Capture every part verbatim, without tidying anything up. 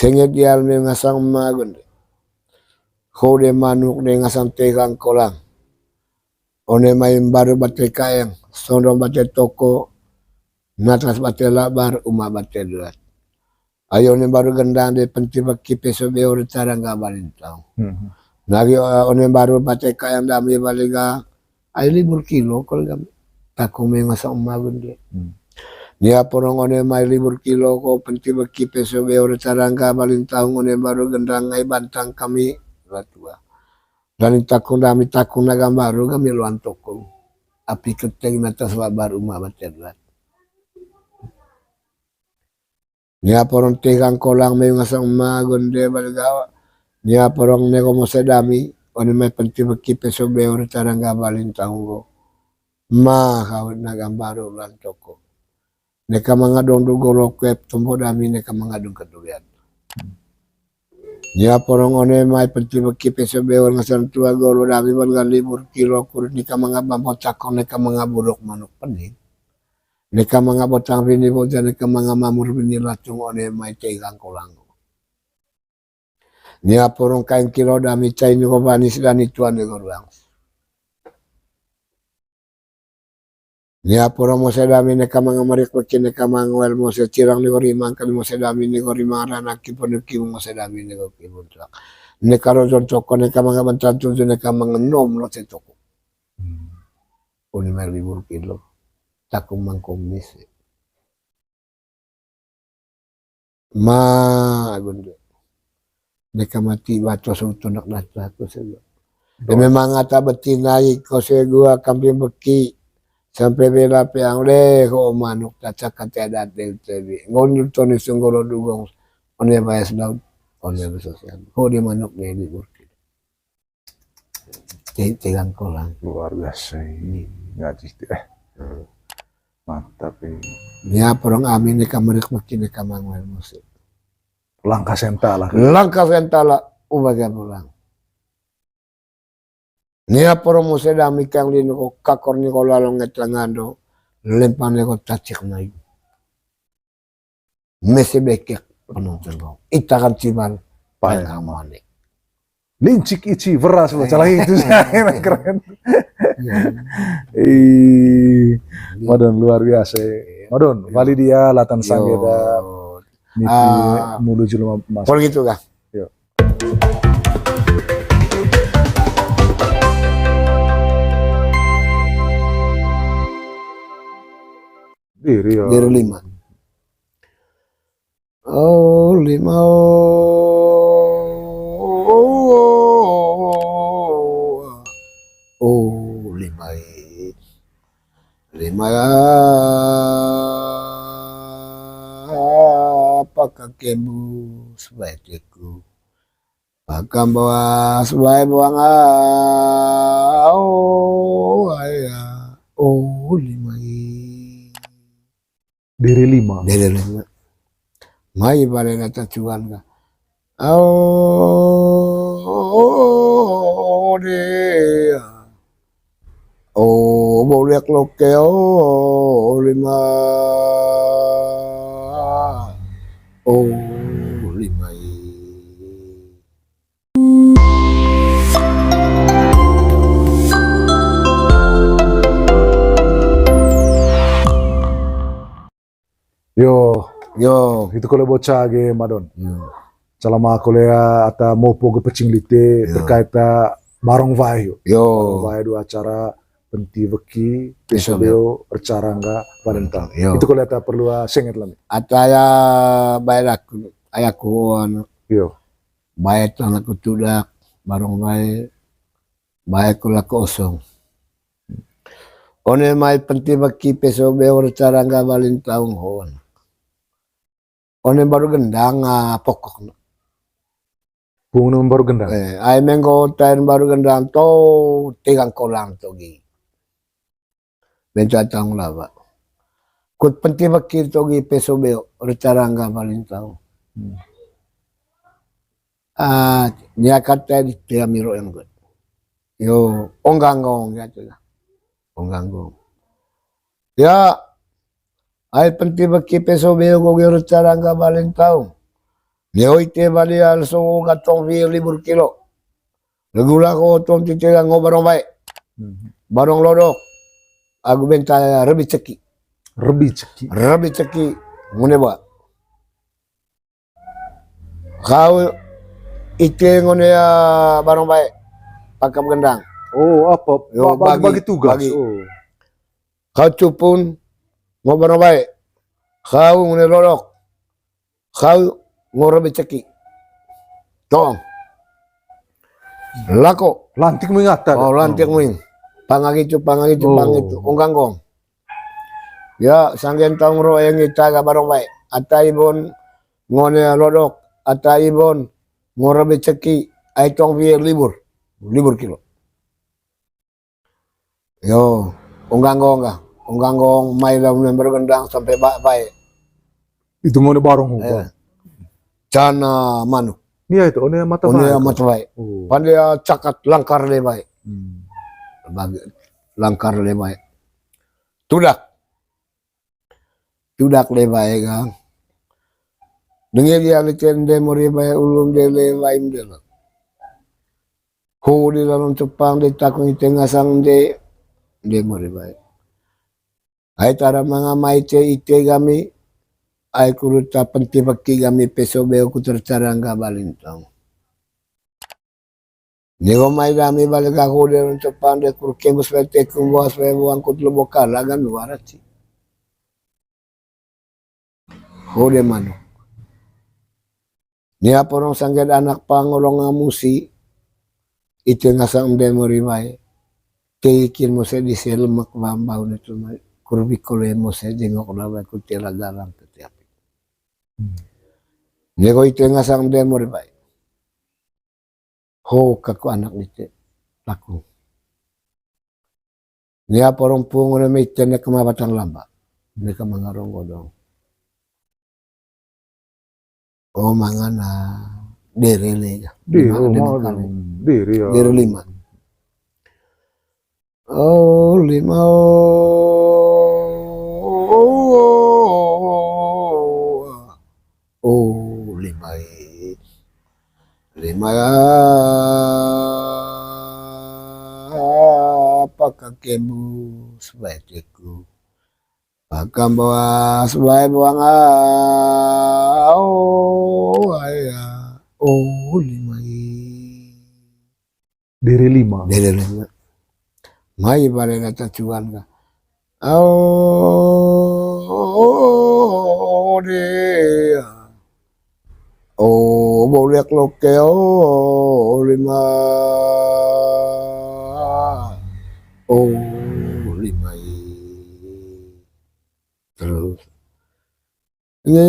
Sengit dial me ngasang ema gonde. Ho de manuk de ngasang tegang kolang. One mai mbaru bate kaeng, sondong bate toko, natas bate labar, uma bate duat. Ayo one mbaru gendang de penti beki peso beo de tarangga balintang. Hmm. Nagi, eh, one mbaru bate kaeng dami baliga, ai libur kilo kol gam. Takung me ngasang ema gonde. Hmm. Nia porong one mai libur kilo ko penti beki peso beo de tarangga balintang one mbaru gendang ai bantang kami. Latua. Dani takung dami takung naga mbaru kami luan toko. Api keteng natas labar uma bate duat. Nia porong tegang kolang me ngasang ema gonde baliga. Nia porong nego mose dami, one mai penti beki peso beo de tarangga balintang go. Ma kawit naga mbaru luan toko. Neka manga dong du golo kuep tombo dami neka manga dong kedulian. Nia porong one mai penti beki peso beo ngasang tua golo dami baliga libur kilo kurit neka manga bambo cakong neka manga buruk manuk pening. Neka manga botang bini boja, neka manga mamur bini latung one mai tegang kolang. Nia porong kaeng kilo dami cai nego banis dani tuan nego ruang. Nia porong mose dami neka manga marik beki neka manga wel mose cirang nego rimang kali mose dami nego rimang rana kipon nego kibun mose dami nego kibun tuak. Neka rojon toko neka manga bantan tuju neka manga nom lote toko. Hmm. Uni mai libur kilo. Takung mangkong misi. Ma gonde. Neka mati bato sauto nak datu aku saja. Eme manga ta beti nai ko segua kambing beki. Sampe bela peang le ho manuk ta caka te adat de utebi. Ngondu toni sunggolo dugong. One bayas daun. One besosian. Ho di manuk de libur kilo. Te-, tegang kolang. Luar biasa ini. Hmm. Ngaji itu, eh. Hmm. Mantap ini. Nia porong ami neka marik beki neka manga wel mose. Langkah sentala. Langkah sentala, ubaga pulang. Nia porong mose dami kang lino ko kakor ni ko lalong nget langando, lempang ni ko tacik nai. Mese bekek penonton kau. Ita kan ciman. Pae. Pae kamane. Lincik ici beras lo, iya, calang itu sih. Keren. Iya. Ih, iya. Madon luar biasa. Iya. Madon, iya. Bali dia latan, yo, sangge da. Miti, ah, mulu jelema mas. Kalau gitu kah? Yo. Diri, yo. Diri lima. Oh, lima, oh, oh, lima, eh. Lima, apa kakemu sebaik aku? Pakam bawas bae buang, ah, oh, ai, ah, oh, lima, eh. Diri lima. Diri lima. Mai bale na tacuan ka. Au, de. O, bolek loke, o, lima. O, lima, i. Yo. Yo. Itu kole boca ge, Madon. Yo. Calama kole, ah, ata mopo ge pecing lite, yo, terkait, ah, barong wae yo. Yo. Barong wae do acara penti weki, peso beo, reca rangga, Valentine. Yo. Itu kole ata perlu, ah, senget lami. Ata ya bae laku, ayaku wan. Yo. Bae tang laku tudak, barong wae, bae ku laku osong. One mai penti weki peso beo reca rangga Valentine hon. One baru gendang, ah, pokokna. Pung nem baru gendang. Eh, ai menggo tain baru gendang to, tegang kolang to gi. Benca tang laba. Kut penti weki to gi peso beo, reca rangga Valentine. Hmm. Ah, nia kata di tia miro yang gue. Yo, ongganggong ya tu lah. Ongganggong. Ya, ai penti weki peso beo go gi reca rangga Valentine. Ni oi te bali al so gatong vi libur kilo. Regula ko tom tite ga ngo barong bae. Hmm. Barong lodok. Agu benta rebi ceki. Rebi ceki. Rebi ceki. Ngone ba. Kau ite ngone ya barong bae. Pakap gendang. Oh, apa? Yo, ba-, bagi, bagi tugas. Bagi. Oh. Kau cupun ngo barong bae. Kau ngone lodok. Kau ngo rebi ceki. Tong. Lako. Lantik mengata. Oh, lantik meng. Pangagitu, pangagitu, oh, pangagitu. Onggang gong. Ya, sanggen tong ro yang ita ga barong bae. Ata ibon ngone lodok. Ata ibon ngo rebi ceki. Ai tong vie libur. Libur kilo. Yo, onggang gong ga. Onggang gong mai lam member gendang sampai ba-, bae. Itu ngone barong hukum. Eh. Cana manuk. Nia itu, one mata bae. One mata bae. Oh. Pande ya cakat langkar le bae. Hmm. Bagi, langkar le bae. Tudak. Tudak le bae ga. Denge dia le cende mori bae ulum de le baim de le. Ho de lalong cepang de takung ite ngasang de, de mori bae. Ai tara manga mai te ite gami, ai kuruta penti beki gami peso beo ku tercarang ga balintong. Ni go mai dami bale ga ho de lalong cepang de kur kembus bae tekung boas bae boang kut lebo kala ga luar ati. Ho de manuk. Nia porong sangget anak pangolong amusi, ite ngasang de mori bae. Te ikin mose di selemak bambau ne tu mai. Kurbi kole mose jengok lawe ku tela galang tete api. Hmm. Nego ite ngasang de mori bae. Ho kaku anak dite. Laku. Nia porong pungu ne mei tene kema batang lamba. Mereka mangarong godong. Oh, mangana dere le ya. Dere, lima, oh, lima mangana kali. Dere ya. Dere lima. Oh, lima, oh, oh, lima, eh. Lima ya, apa kakemu sebaik itu. Pakam bawa suai buang ah, oh, aya, oh, lima i. Dere lima. Dere lima. Mai bale na tacuan ka. Oh, de. Oh, boleh loke, oh, lima. Oh, lima i. Terus. Nge,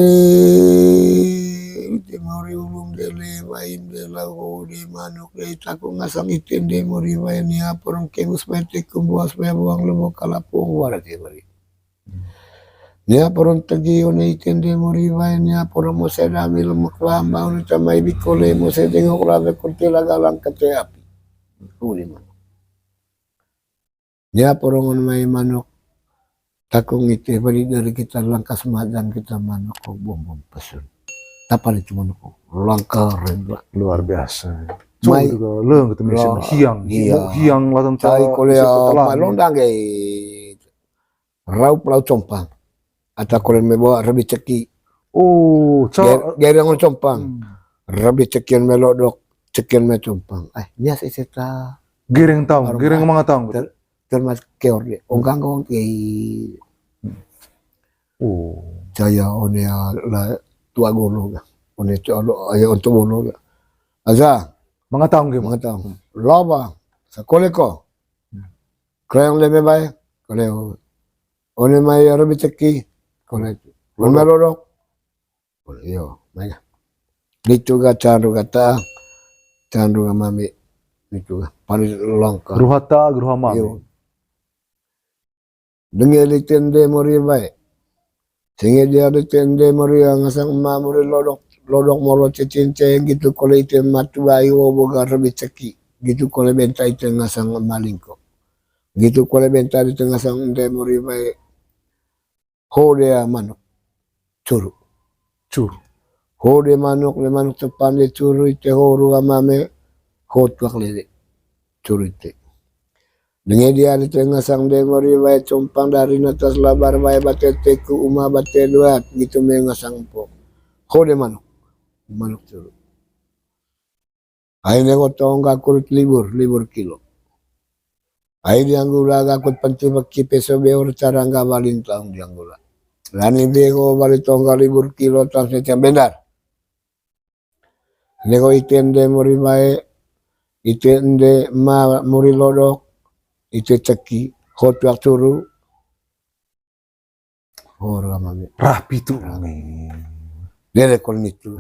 ite mori ulum de le, baim de la, ho de manuk de, taku ngasang ite de mori bae nia porong kebus bae tekum buas bae buang lebo kalapung wara ke mori. Nia porong tegi one ite de mori bae nia porong mose dami lemak lamba one tamai bikole mose dengok labe kurti lagalang kete api. Uli manuk. Nia porongon mai manuk. Takung ite bali dari kita langkas madan kita manuk ko bom-bom pesun. Tapal itu manuk ko langkar. Luar biasa. Mai. Coba juga leng ketemu sama hiang, iya. Hiang latan cai kole ya, mai londang ge. Raup lau compang. Ata kolen me bawa rebi ceki. Oh, ca- ger-, gereng compang. Hmm. Rebi cekian me lodok, cekian me compang. Eh, biasa ise ta. Gereng taung, gereng manga taung. Ter-, termas keor de. Ongkang kong ke. Oh. Caya one ya la tua golo ga. One tua lo, ayo untuk golo ga. Aza. Manga taung ge. Manga taung. Laba. Sakole ko. Kreng lebe bae. Kole. One mai rebi ceki. Kole. One mai lodok. Kole, yo, mai. Nitu ga candu ga ta. Candu ga mami. Nitu ga. Paling longkar. Ruhata, ruha mami. Yo. Denge liten de mori bae. Senge dia liten de mori ngasang ma mori lodok, lodok molo cecin ceng gitu kole iten matu bae wo boga rebi ceki. Gitu kole benta iten ngasang malingko. Gitu kole benta iten ngasang de mori bae. Ho dea manuk. Curu. Curu. Ho de manuk, de manuk tepan de curu ite ho rua mame, ho tuak lele curu ite. Denge dia di tengah sang de mori wae compang dari natas labar wae bate teku uma bate duat gitu me ngasang empo. Ho de manuk, manuk curu. Ai nego tongga kurut libur, libur kilo. Ai dianggula gakut penti beki peso beor carangga balintang dianggula. Lani bego bali tongga libur kilo tas mecam bendar. Nego ite ende muri bae, ite ende ma muri lodok, ite ceki, ho tuak curu. Hor mami. Rapi tu. Dere kol nitu.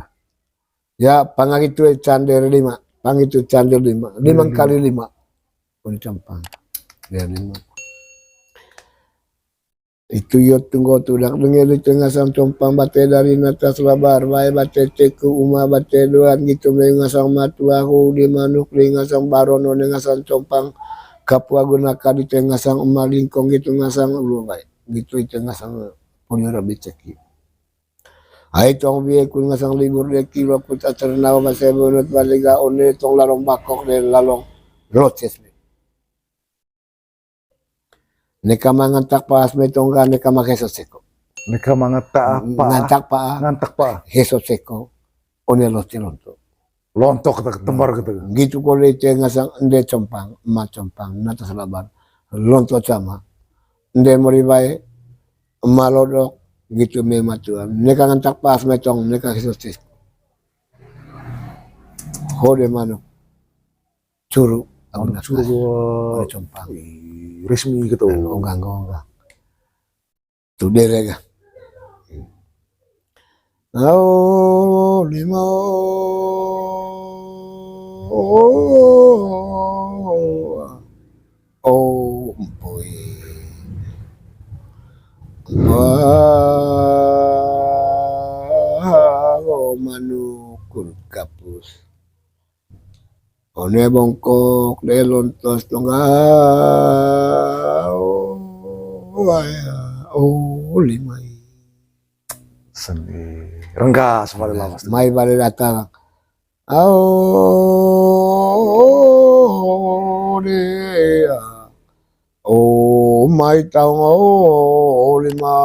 Ya, pangagitu cander lima, pangitu cander lima, lima kali lima. Pun campang. Ya, lima. Itu yo tunggu tudak denge di tengah sang compang bate dari natas labar, wae bate teku uma bate doan gitu me ngasang matuahu di manuk di ngasang barono di ngasang compang kapua gunaka di tengah sang uma lingkong gitu ngasang ulu bae gitu di tengah sang punya rabi ceki. Ai tong bie kun ngasang libur de kilo kut acer nau base bunut baliga one tong lalong bakok de lalong loces be. Neka mangantak paas me tongga neka maheso seko. Neka mangantak apa? Ngantak pa. Ngantak pa. Heso seko. One lote lonto. Lontok kata tembar kata. Gitu kole ite ngasang ende compang, ma compang, natas laban. Lonto sama. Ende mori bae, ma lodok, gitu me matuan. Neka ngantak paas me tong, neka heso seko. Hode manuk. Curu. Anu curu. Compang. Resmi gitu. Onggang onggang. Tu dere ga. Au lima. Oh empoi. Wah manukun kapus. One bongkok de lontos tongga. Oh, aya, oh, limai. Seni. Renggas bale lawas. Mai bale datang. Oh, de. Oh, mai taung, oh, lima.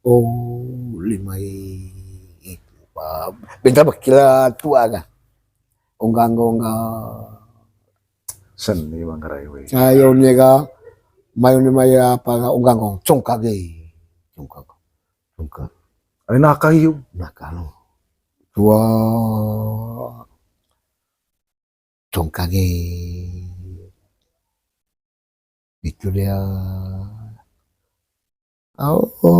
Oh, lima itu. Bentar bakila tua ga. Onggang onggang. Seni manggarai we. Cayo ne ga. Mayu ne maya apa ga onggang ong. Congkak ge. Congkak. Congkak. Ai naka iyo. Naka lo. Tua. Congkak ge. Itu dia. Oh, oh,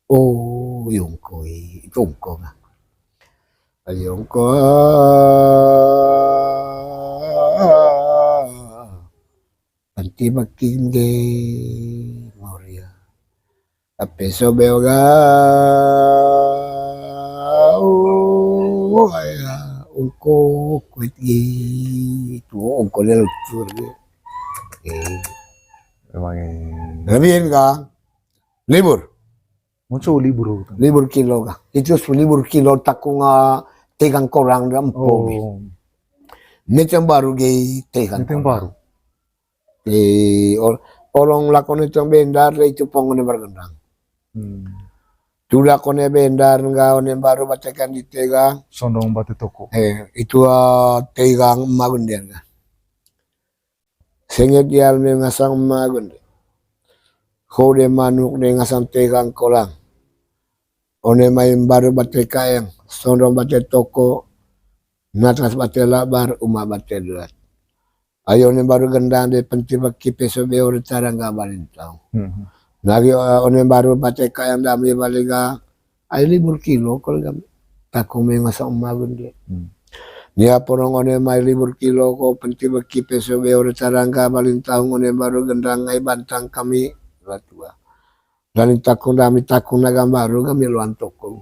oh, yongkoi, yongko nga. Yongko. Panti makin ge moria. Ape so beo ga. Oh, aya, ungko kuit gi. Tu ungko lel tur gi. Eh. Emang eh. Lebih ga. Libur. Muncul libur. Libur kilo ga. Itu su libur kilo takung, ah, tegang korang dan empo. Oh. Mecam baru ge tegang. Mecam baru. Di ol-, olong lakon itu bendar itu pong ne bergendang. Hmm. Tuda kone bendar nga one baru batekan di tegang. Sondong bate toko. Eh, itu, ah, tegang magun dia nga. Senget dial me ngasang magun. Hode manuk de ngasang tegang kolang. One mai baru bate kaeng, sondong bate toko, natas bate labar, uma bate duat. Ayo one baru gendang de penti beki peso beo de carangga balintang. Hmm. Nagi, eh, one baru bate kaeng dami baliga, ai libur kilo kol gam. Takung me ngasang uma gunde. Hmm. Nia porong one mai libur kilo ko penti beki peso beo de carangga balintang one baru gendang ai bantang kami latua. Dani takung dami takung nagam baru kami luan tokong.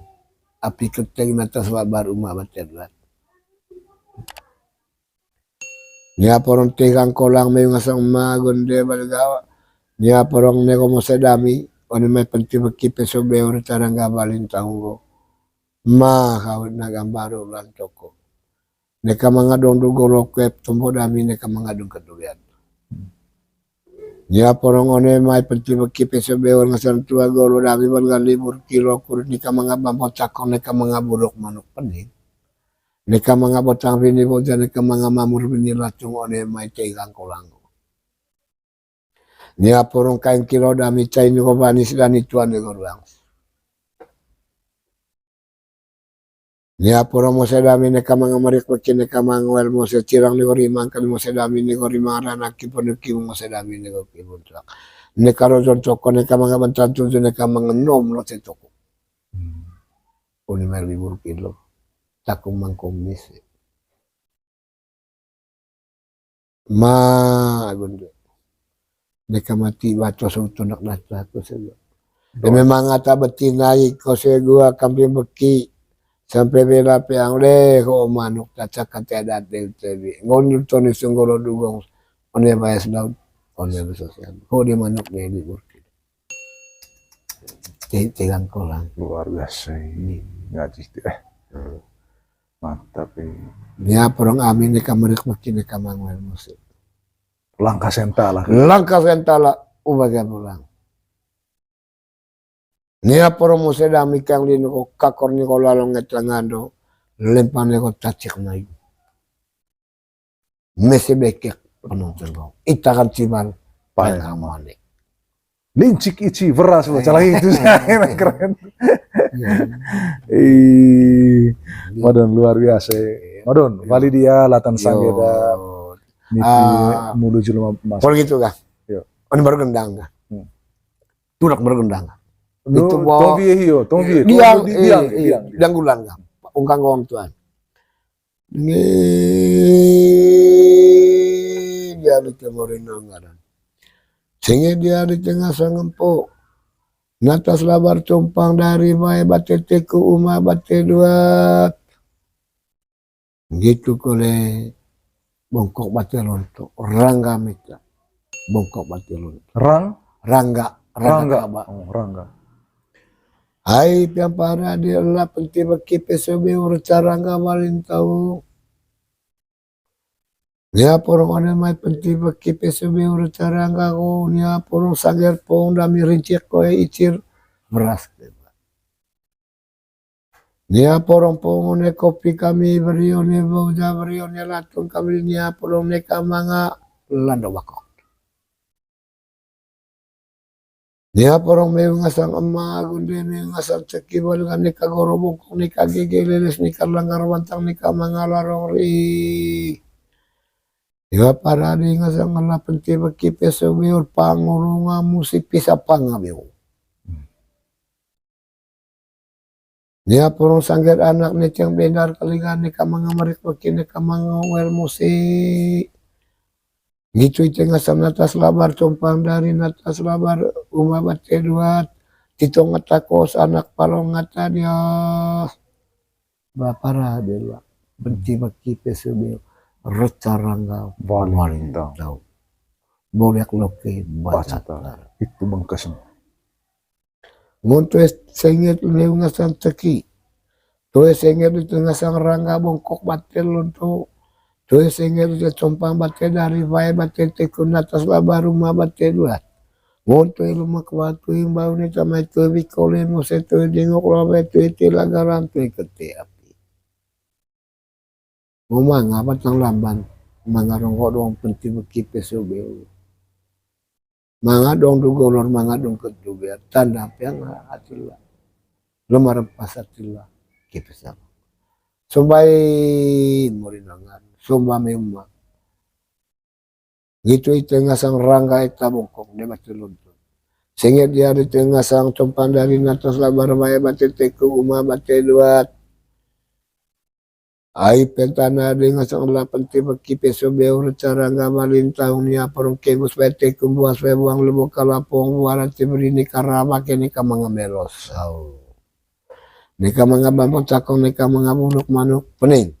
Api keteng natas labar uma bate duat. Nia porong tegang kolang mew ngasang ma gonde balga. Nia porong nego mose dami, one mai penti beki peso beo re tarangga balintang go. Ma kau na gambar ulan toko. Neka manga dong du golo kuep tombo dami neka manga dong kedulian. Nia porong one mai penti beki peso beo ngasang tua golo dami balga libur kilo kurit neka manga bambo cakong neka manga buruk manuk pening. Neka manga botang bini boja neka manga mamur bini latung one mai tegang kolang. Nia porong kain kilo dami cai ni go banis dani tuan ni go ruang. Nia porong mose dami neka manga marik meki neka manga wel mose cirang ni go rimang kali mose dami ni go rimang rana kipun ni kibun mose dami ni go kibun tuak. Neka rojon toko neka manga bantan tuju neka manga nom lote toko. Hmm. Uni mai libur kilo. Takung mangkong misi. Ma agun de. Neka mati bato sautunak data ko sego. Eme manga ta beti nai ko sego kambing beki. Sampe bela peang le ho manuk ta cakate adat de tebi. Ngon toni sunggolo dugong. One bayas daun. One besosan. Ho de manuk de libur kilo. Te-, tegang kolang. Luar biasa ini. Hmm. Ngaji itu, eh. Hmm. Mantap, eh. Nia porong ami neka marik meki neka manga wel mose. Langkah sentala. Langkah sentala, ubaga pulang. Nia porong mose dami kang lino ko kakor ni ko lalong nget langando, lempang ni ko tacik mai. Mese bekek penonton kau. Ita kan ciman. Paling paling aman. Lincik ici beras lo, eh, calah itu. Keren. Iya. Ih, madon luar biasa. Iya. Madon, iya. Bali dia latan sanggeda. Miti ah, mulu jelema emas. Kalau gitu kah? Iya. Ini baru gendang kah? Hmm. Turak baru gendang kah? Itu bawa tong vie hio, tong vie. Diang, di-, diang, eh, eh, diang. Diang gulan kah? Ungkang gong tuan. Nge, dia di tengah rinang ngaran. Senge dia di tengah sangempo. Natas labar tumpang dari bae bate teku uma bate duat. Gitu kole bongkok bate lonto. Rangga mita. Bongkok bate lonto. Rang? Rangga. Rangga. Rangga kaba. Oh, rangga. Ai piang para di ela penti beki peso beo reca rangga balintau. Nia porong one mai penti beki peso beo reca rangga ko, nia porong sager pong dami rincik ko e icir beras. Nia porong pong one kopi kami beri one boja beri one latung kami nia porong neka manga lando bakok. Nia porong meu ngasang ema, gunde meu ngasang ceki, balengan neka goro bongkok, neka gege leles, neka langgar bantang, neka manga larong ri. Iwa paradi ngasang ngala penti beki peso biur pangurunga musi pisa panga meu. Nia porong sangger anak ni tiang bendar kelingan neka manga marik beki neka manga wel musi. Gitu ite ngasang natas labar tumpang dari natas labar uma bate duat. Titong ngata kos anak palong ngata dia. Bapara bela. Penti beki peso biur. Reca rangga. Walintang. Walintang. Bolek loke baca tara. Itu bengkesnya. Ngon toe sengit leu ngasang ceki. Toe sengit leu ngasang rangga bongkok bate lonto. Toe sengit leu compang bate dari bae bate tekun atas labar uma bate duat. Ngon toe lumak batu imbau ni tamai toe bikole mose toe dengok lawe toe tila garan toe kete api. Mau manga batang lamban, manga rongko doang penti beki peso beo. Manga dong du golor, manga dong kedu bea, tanda piang atila. Lemah rempas atila, kipesang. Sombai murinangan, somba memang. Gitu ite ngasang rangga ita bongkok de batu luntun. Sengit dia ite ngasang compang dari natas labar bae bate teku uma bate duat. Ai pentana de ngasang lapan tiba kipe sobeu reca rangga balintang nia porong kebus bae teku buas bae buang lebo kalapong buara tiberi ni karaba ke ni kamanga melos. Au. Ni kamanga bambang cakong ni kamanga buluk manuk pening.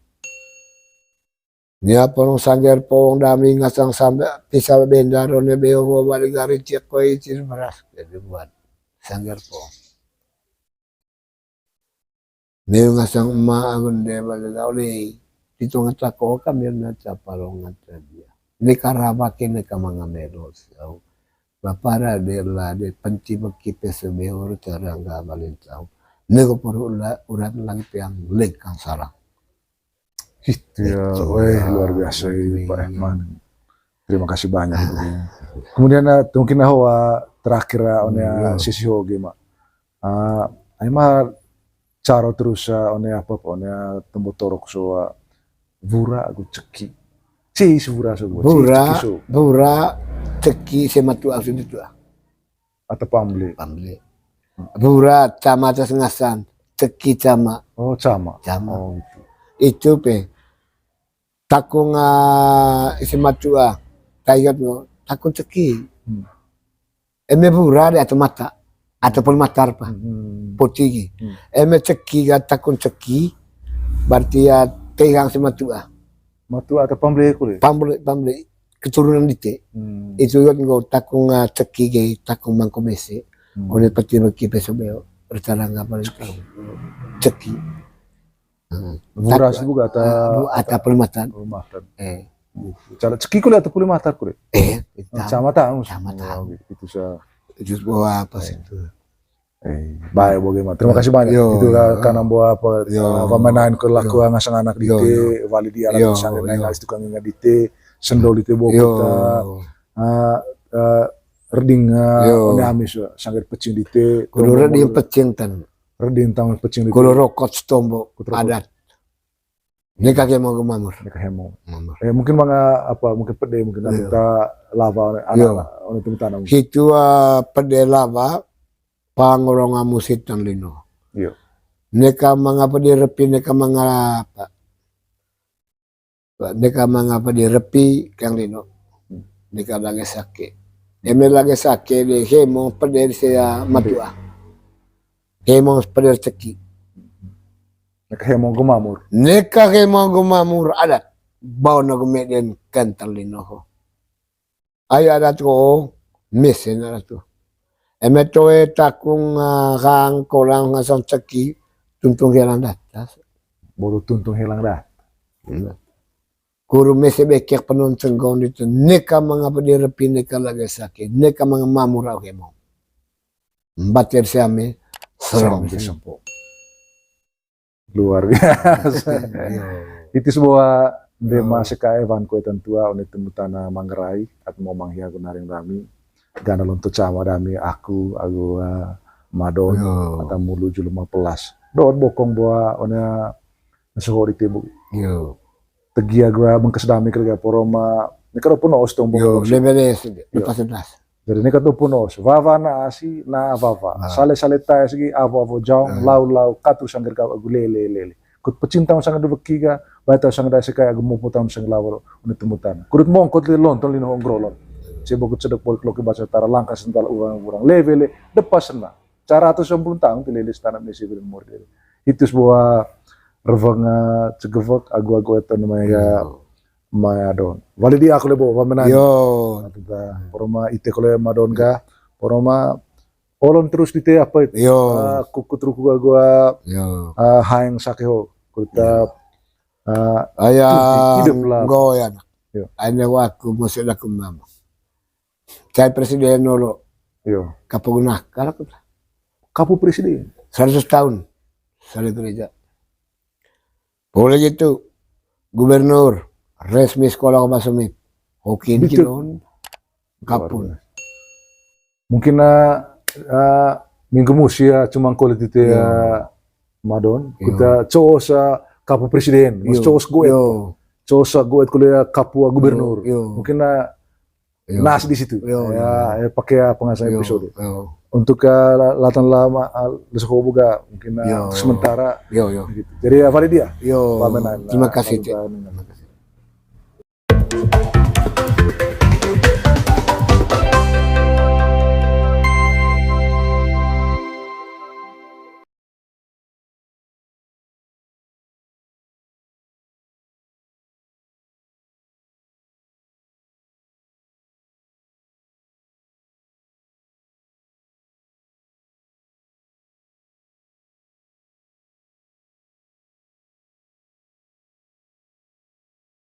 Nia ponong sangger pong dami ngasang sampe pisa bendar one beo ho bali gari cek koi cir beras. Jadi buat sangger pong. Neu ngasang ema agun de bale lau le. Titu ngata ko kami na capa lo ngata dia. Neka raba ke neka manga melo sau. Bapara de la de penci beki pese behor carangga bale sau. Nego poru la urat lang piang lekang sarang. Itu ya, weh, luar biasa ini, Pak Herman. Terima kasih banyak. Kemudian, eh, mungkin, eh, hoa terakhir, eh, one, eh, sesi ho ge, Mak. Ah, ai ma caro terus, eh, one apa, apa, one, eh, tembo torok so, eh, wura agu ceki. Si, si wura so, si Wura, ceki so. Wura, ceki, se matua, se matua. Atau pamble? Pamble. Wura, cama atas ngasan, ceki cama. Oh, cama. Cama. Oh, gitu. Itu pe. Takung, ah, isi matua. Taigat ngo, takung ceki. Hmm. Eme wura de atau mata, atau poli matar pa. Hmm. Poti gi. Hmm. Eme ceki ga takung ceki, berarti ya tegang si matua. Matua atau pamble kule? Pamble, pamble. Keturunan dite. Hmm. Itu yot nggo takung, ah, ceki ge, takung mangko mese. Hmm. One peti meki peso beo. Retaranga paling tahu. Ceki. Hmm. Wura tak-, situ ga ata, ah, bu-, ata pelimatan. Pelimatan. Eh. Cara ceki kule atau poli matar kule? Eh, sama tahu. Sama tahu. Oh, gitu. Itu sa-, itu sebuah apa sih itu? Eh, baik, Boge, Mak. Terima kasih banyak. Yo, itu lah, yo. Karena buat apa, yo. Eh, pamainain ke laku, yo. Ngasang anak, yo, dite, yo. Wali di alam, yo, sana, yo. Ngai tukang ingat dite, sendol dite, bawa, yo. Kita, eh, eh, reding, eh, yo. One amis, eh, sanggar pecing dite, kudu tombol reding pecing tan. Reding tang pecing dite. Kudu rokot setombo. Kudu rokot. Adat. Neka hemong gu mamur. Neka hemong. Mamur. Eh, mungkin manga apa, mungkin pede, mungkin, iya, ada ta lawa, anak, iya, anak, anak itu tanam. Situ, ah, pede lawa, pangorong amusit dan lino. Iya. Neka manga pede repi, neka manga apa? Neka manga pede repi, kang lino. Hmm. Neka lage sake. Eme lage sake de hemong pede sea matua. Hemong pede ceki. Neka hemong gu mamur. Neka hemong gu mamur adat. Bau na gu meden kental lino ho. Ai adat ko mesen adat tu. Eme toe takung, ah, hang kolang ngasang ceki, tuntung helang datas. Bolu tuntung helang datas. Hmm. Kuru mese bekek penon cenggong ditu, neka manga pede repi, neka lage sake, neka manga mamur au hemong. Mbater siame, serong disempo. Luar biasa. Iya. Itu sebuah dema, iya, seka evan kue tentua, one temu tana Manggarai, at mau manghiagu naring dami, gana lonto cama dami, aku, agu, eh, Madon, iya, ata mulu julu mapelas. Dot bokong buah, one, soho di tibu. Iya. Tegia gua bengkes dami kerja poroma, ini kan pun os tong bokong. Iya. Lebeles, iya, lepas, lepas. Jadi neka tu punos, wawa na asi, na wawa. Ah. Sale-sale tae sigi, awo-awo jaong, ah, lau-lau, katu sangger ka agu lele-lele. Kut pecintang sangger debeki ka, bae tau sangger dasi kai agu mupu tau sangger lawa ro, uni tumutan. Kudut mongkot le lonton lino onggrolon. Sebo kut sedek polik loki baca tara langka sental urang-urang. Lewele, depas sena. Cara tu sempurna tang, ti lele setana mesi bilang morde. Itu sebuah reveng, eh, cegevek, agu-agu eto namanya. Iya. Madon. Wali di aku lebo, wamenan. Yo. Poroma ite kole Madon ka. Poroma olon terus dite apa itu? Yo. Ah, kuku truku gua, gua, yo, ah, haeng sake ho. Kuta, yo, ah, ayah hidup lah. Goyan. Yo. Aina waku masih laku mama. Cai presiden dulu. Yo. Kapu gunakar aku. Kapu presiden. Seratus tahun. Sale gereja. Boleh gitu. Gubernur, resmi sekolah ke Basemi. Hoki. Betul. Cilon, kapun. Luar biasa. Mungkin, eh, eh, minggu musi ya, cuma kulit itu ya, iya, Madon. Iya. Kita cowok sa kapu presiden, mas, iya, cowok sa goet. Iya. Cowok sa goet kuliah kapu gubernur. Iya. Mungkin, eh, yo. Nas di situ. Yo, ya, yo, ya, pakai pengasah, yo, episode. Yo. Untuk, eh, la-, latan lama, eh, lesu ko boga, mungkin, eh, yo, untuk sementara, yo, yo, gitu. Jadi, ya, Farid ya? Yo. Pamenan, terima kasih, Cek. Terima kasih.